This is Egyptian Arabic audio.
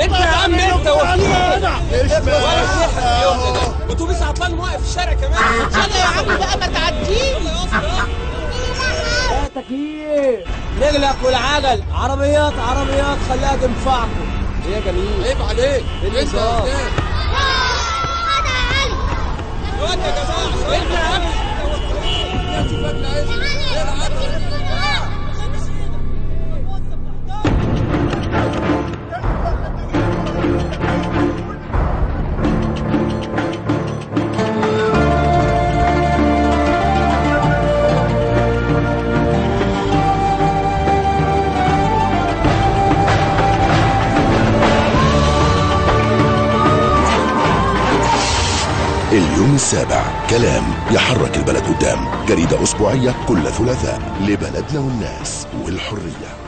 انت يا عم انت ولا اتوبيس عطلان واقف في الشارع كمان. يلا يا عم بقى ما تعديش. يا تكييف نغلق والعجل، عربيات عربيات خليها تنفعكم. ايه يا جميل؟ عيب عليك انت يا استاذ. يا جماعة انت يا عم. اليوم السابع، كلام يحرك البلد قدام. جريدة أسبوعية كل ثلاثاء لبلدنا والناس والحرية.